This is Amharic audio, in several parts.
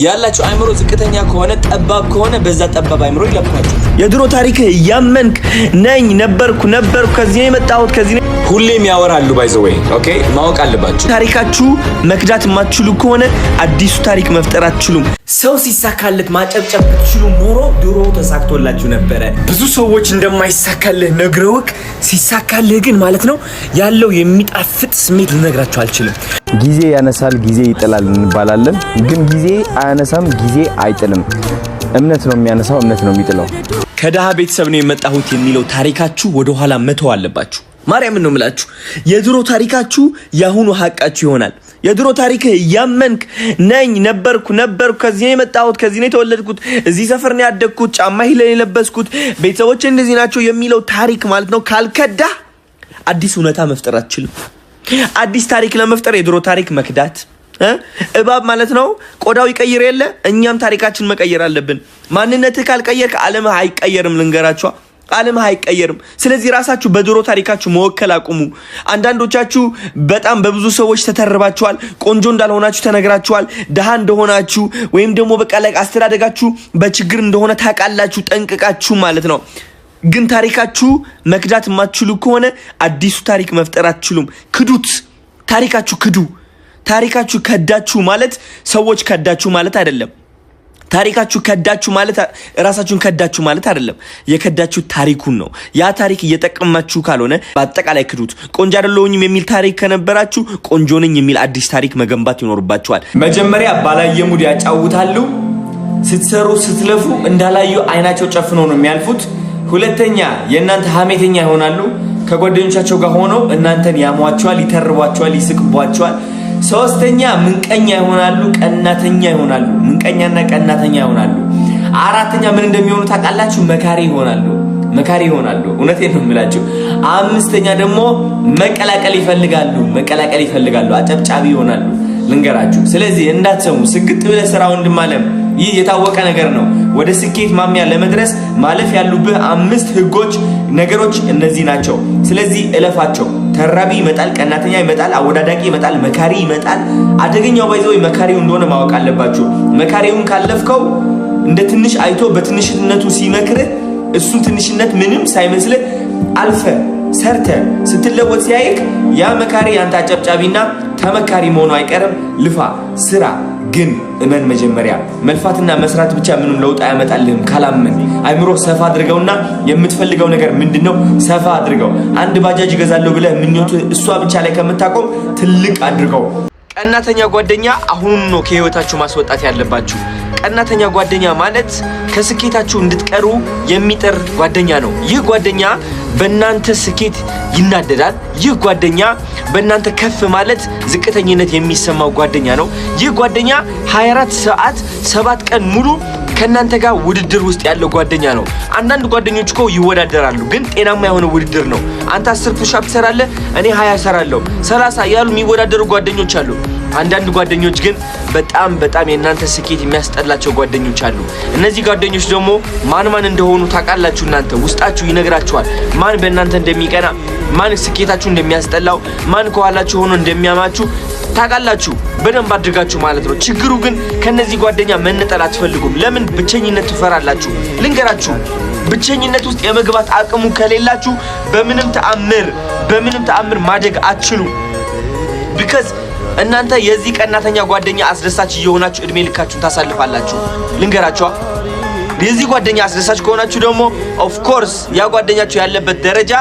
ያላችሁ አይምሮ ዝቅተኛ ከሆነ፣ ጠባብ ከሆነ፣ በዛ ጠባብ አይምሮ ይለኳችሁ። የድሮ ታሪክህ እያመንክ ነኝ፣ ነበርኩ ነበርኩ፣ ከዚህ ነው የመጣሁት፣ ከዚህ ነው። ሁሌም ያወራሉ። By the way, okay፣ ማወቅ አለባችሁ። ታሪካችሁ መክዳት የማትችሉ ከሆነ አዲሱ ታሪክ መፍጠር አትችሉም። ሰው ሲሳካለት ማጨብጨብ ብትችሉ ኖሮ ድሮ ተሳክቶላችሁ ነበረ። ብዙ ሰዎች እንደማይሳካልህ ነግረውክ ሲሳካልህ ግን ማለት ነው ያለው የሚጣፍጥ ስሜት ልነግራቸው አልችልም። ጊዜ ያነሳል፣ ጊዜ ይጥላል እንባላለን። ግን ጊዜ አያነሳም፣ ጊዜ አይጥልም። እምነት ነው የሚያነሳው፣ እምነት ነው የሚጥለው። ከድሃ ቤተሰብ ነው የመጣሁት የሚለው ታሪካችሁ ወደኋላ መተው አለባችሁ። ማርያምን ነው የምላችሁ። የድሮ ታሪካችሁ የአሁኑ ሀቃችሁ ይሆናል። የድሮ ታሪክህ እያመንክ ነኝ፣ ነበርኩ ነበርኩ፣ ከዚህ ነው የመጣሁት፣ ከዚህ ነው የተወለድኩት፣ እዚህ ሰፈር ነው ያደግኩት፣ ጫማ heel የለበስኩት፣ ቤተሰቦች እንደዚህ ናቸው የሚለው ታሪክ ማለት ነው ካልከዳ አዲስ እውነታ መፍጠር አትችልም። አዲስ ታሪክ ለመፍጠር የድሮ ታሪክ መክዳት፣ እባብ ማለት ነው ቆዳው ይቀይር የለ፣ እኛም ታሪካችን መቀየር አለብን። ማንነትህ ካልቀየርክ ዓለምህ አይቀየርም። ልንገራችኋ፣ ዓለምህ አይቀየርም። ስለዚህ ራሳችሁ በድሮ ታሪካችሁ መወከል አቁሙ። አንዳንዶቻችሁ በጣም በብዙ ሰዎች ተተርባችኋል። ቆንጆ እንዳልሆናችሁ ተነግራችኋል። ድሃ እንደሆናችሁ ወይም ደግሞ በቃ ላይ አስተዳደጋችሁ በችግር እንደሆነ ታውቃላችሁ ጠንቅቃችሁ ማለት ነው። ግን ታሪካችሁ መክዳት የማትችሉ ከሆነ አዲሱ ታሪክ መፍጠር አትችሉም። ክዱት። ታሪካችሁ ክዱ። ታሪካችሁ ከዳችሁ ማለት ሰዎች ከዳችሁ ማለት አይደለም። ታሪካችሁ ከዳችሁ ማለት ራሳችሁን ከዳችሁ ማለት አይደለም። የከዳችሁ ታሪኩን ነው። ያ ታሪክ እየጠቀማችሁ ካልሆነ በአጠቃላይ ክዱት። ቆንጆ አይደለሁኝም የሚል ታሪክ ከነበራችሁ ቆንጆ ነኝ የሚል አዲስ ታሪክ መገንባት ይኖርባችኋል። መጀመሪያ ባላየ mood ያጫውታሉ። ስትሰሩ ስትለፉ እንዳላዩ አይናቸው ጨፍነው ነው የሚያልፉት። ሁለተኛ የእናንተ ሀሜተኛ ይሆናሉ። ከጓደኞቻቸው ጋር ሆነው እናንተን ያሟቸዋል፣ ይተርቧቸዋል፣ ይስቅቧቸዋል። ሶስተኛ ምንቀኛ ይሆናሉ፣ ቀናተኛ ይሆናሉ። ምንቀኛና ቀናተኛ ይሆናሉ። አራተኛ ምን እንደሚሆኑ ታውቃላችሁ? መካሪ ይሆናሉ። መካሪ ይሆናሉ። እውነቴን ነው የምላችሁ። አምስተኛ ደግሞ መቀላቀል ይፈልጋሉ። መቀላቀል ይፈልጋሉ። አጨብጫቢ ይሆናሉ። ልንገራችሁ። ስለዚህ እንዳትሰሙ። ስግጥ ብለህ ስራ ወንድም አለም። ይህ የታወቀ ነገር ነው። ወደ ስኬት ማሚያ ለመድረስ ማለፍ ያሉብህ አምስት ህጎች፣ ነገሮች እነዚህ ናቸው። ስለዚህ እለፋቸው። ተራቢ ይመጣል፣ ቀናተኛ ይመጣል፣ አወዳዳቂ ይመጣል፣ መካሪ ይመጣል። አደገኛው by the way መካሪው እንደሆነ ማወቅ አለባችሁ። መካሪውን ካለፍከው እንደ ትንሽ አይቶ በትንሽነቱ ሲመክርህ እሱን ትንሽነት ምንም ሳይመስልህ አልፈ ሰርተ ስትለወጥ ሲያይክ ያ መካሪ ያንተ አጨብጫቢና ተመካሪ መሆኑ አይቀርም። ልፋ፣ ስራ፣ ግን እመን። መጀመሪያ መልፋትና መስራት ብቻ ምንም ለውጥ አያመጣልህም ካላመን። አይምሮ ሰፋ አድርገውና የምትፈልገው ነገር ምንድን ነው? ሰፋ አድርገው። አንድ ባጃጅ እገዛለሁ ብለህ ምኞት እሷ ብቻ ላይ ከምታቆም ትልቅ አድርገው። ቀናተኛ ጓደኛ አሁኑን ነው ከህይወታችሁ ማስወጣት ያለባችሁ። ቀናተኛ ጓደኛ ማለት ከስኬታችሁ እንድትቀሩ የሚጥር ጓደኛ ነው። ይህ ጓደኛ በእናንተ ስኬት ይናደዳል። ይህ ጓደኛ በእናንተ ከፍ ማለት ዝቅተኝነት የሚሰማው ጓደኛ ነው። ይህ ጓደኛ 24 ሰዓት 7 ቀን ሙሉ ከእናንተ ጋር ውድድር ውስጥ ያለው ጓደኛ ነው። አንዳንድ ጓደኞች እኮ ይወዳደራሉ፣ ግን ጤናማ የሆነ ውድድር ነው። አንተ 10 push up ትሰራለህ፣ እኔ 20 እሰራለሁ፣ 30 እያሉ የሚወዳደሩ ጓደኞች አሉ። አንዳንድ ጓደኞች ግን በጣም በጣም የእናንተ ስኬት የሚያስጠላቸው ጓደኞች አሉ። እነዚህ ጓደኞች ደግሞ ማን ማን እንደሆኑ ታውቃላችሁ። እናንተ ውስጣችሁ ይነግራችኋል፣ ማን በእናንተ እንደሚቀና፣ ማን ስኬታችሁ እንደሚያስጠላው፣ ማን ከኋላችሁ ሆኖ እንደሚያማችሁ ታውቃላችሁ በደንብ አድርጋችሁ ማለት ነው። ችግሩ ግን ከነዚህ ጓደኛ መነጠል አትፈልጉም። ለምን? ብቸኝነት ትፈራላችሁ። ልንገራችሁ፣ ብቸኝነት ውስጥ የመግባት አቅሙ ከሌላችሁ በምንም ተአምር በምንም ተአምር ማደግ አትችሉም። Because እናንተ የዚህ ቀናተኛ ጓደኛ አስደሳች እየሆናችሁ እድሜ ልካችሁን ታሳልፋላችሁ። ልንገራችኋ፣ የዚህ ጓደኛ አስደሳች ከሆናችሁ ደግሞ of course ያ ጓደኛችሁ ያለበት ደረጃ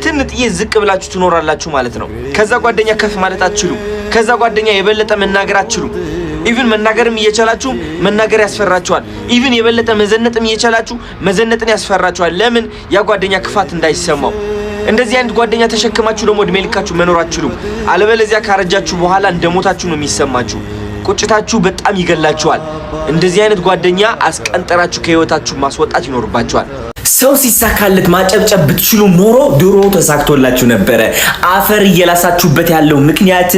ትንጥዬ ዝቅ ብላችሁ ትኖራላችሁ ማለት ነው። ከዛ ጓደኛ ከፍ ማለት አትችሉም። ከዛ ጓደኛ የበለጠ መናገር አትችሉም። Even መናገርም እየቻላችሁ መናገር ያስፈራችኋል። Even የበለጠ መዘነጥም እየቻላችሁ መዘነጥን ያስፈራችኋል። ለምን? ያ ጓደኛ ክፋት እንዳይሰማው። እንደዚህ አይነት ጓደኛ ተሸክማችሁ ደግሞ እድሜ ልካችሁ መኖር አትችሉም። አለበለዚያ ካረጃችሁ በኋላ እንደሞታችሁ ነው የሚሰማችሁ። ቁጭታችሁ በጣም ይገላችኋል። እንደዚህ አይነት ጓደኛ አስቀንጠራችሁ ከህይወታችሁ ማስወጣት ይኖርባችኋል። ሰው ሲሳካለት ማጨብጨብ ብትችሉ ኖሮ ድሮ ተሳክቶላችሁ ነበረ። አፈር እየላሳችሁበት ያለው ምክንያት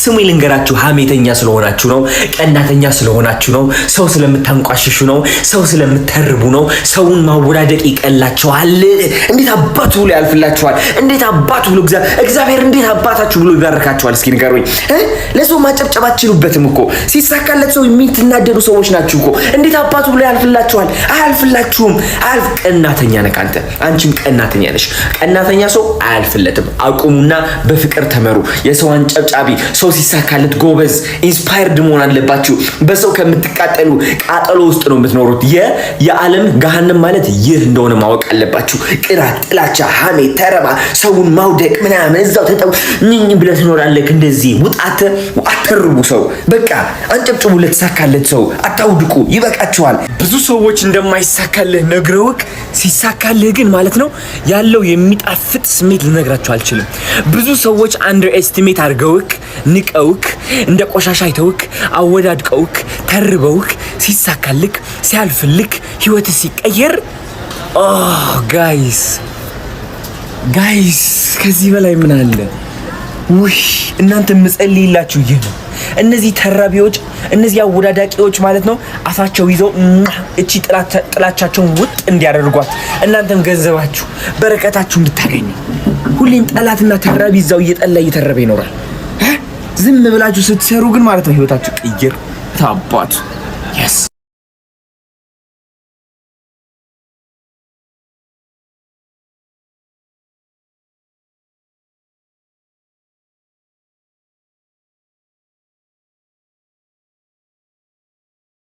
ስሙ ልንገራችሁ፣ ሀሜተኛ ስለሆናችሁ ነው። ቀናተኛ ስለሆናችሁ ነው። ሰው ስለምታንቋሽሹ ነው። ሰው ስለምተርቡ ነው። ሰውን ማወዳደቅ ይቀላችኋል። እንዴት አባቱ ብሎ ያልፍላችኋል? እንዴት አባቱ ብሎ እግዚአብሔር እንዴት አባታችሁ ብሎ ይባርካችኋል? እስኪ ንገሩኝ። ለሰው ማጨብጨብ አትችሉበትም እኮ። ሲሳካለት ሰው የምትናደዱ ሰዎች ናችሁ እኮ። እንዴት አባቱ ብሎ ያልፍላችኋል? አያልፍላችሁም። አያልፍ። ቀናተኛ ነህ አንተ፣ አንቺም ቀናተኛ ነሽ። ቀናተኛ ሰው አያልፍለትም። አቁሙና በፍቅር ተመሩ። የሰው አንጨብጫቢ፣ ሰው ሲሳካለት ጎበዝ፣ inspired መሆን አለባችሁ። በሰው ከምትቃጠሉ ቃጠሎ ውስጥ ነው የምትኖሩት። የዓለም ገሃነም ማለት ይህ እንደሆነ ማወቅ አለባችሁ። ቅናት፣ ጥላቻ፣ ሐሜት፣ ተረባ፣ ሰውን ማውደቅ ምናምን እዛው ተጠው ኝኝ ብለህ ትኖራለህ። እንደዚህ ውጣት አተርቡ። ሰው በቃ አንጨብጭቡ። ለተሳካለት ሰው አታውድቁ። ይበቃችኋል። ብዙ ሰዎች እንደማይሳካልህ ነግረውክ ሲሳካልህ ግን ማለት ነው ያለው የሚጣፍጥ ስሜት ልነግራችሁ አልችልም። ብዙ ሰዎች underestimate አድርገውክ፣ ንቀውክ፣ እንደ ቆሻሻ አይተውክ፣ አወዳድቀውክ፣ ተርበውክ ሲሳካልክ፣ ሲያልፍልክ፣ ህይወት ሲቀየር፣ guys, guys፣ ከዚህ በላይ ምን አለ? ውይ እናንተ ምጸልይላችሁ ይህ ነው። እነዚህ ተራቢዎች፣ እነዚህ አወዳዳቂዎች ማለት ነው አፋቸው ይዘው እቺ ጥላቻቸውን ውጥ እንዲያደርጓት እናንተም ገንዘባችሁ በረከታችሁ እንድታገኙ። ሁሌም ጠላትና ተራቢ እዛው እየጠላ እየተረበ ይኖራል። ዝም ብላችሁ ስትሰሩ ግን ማለት ነው ህይወታችሁ ቅይር ታባቱ yes።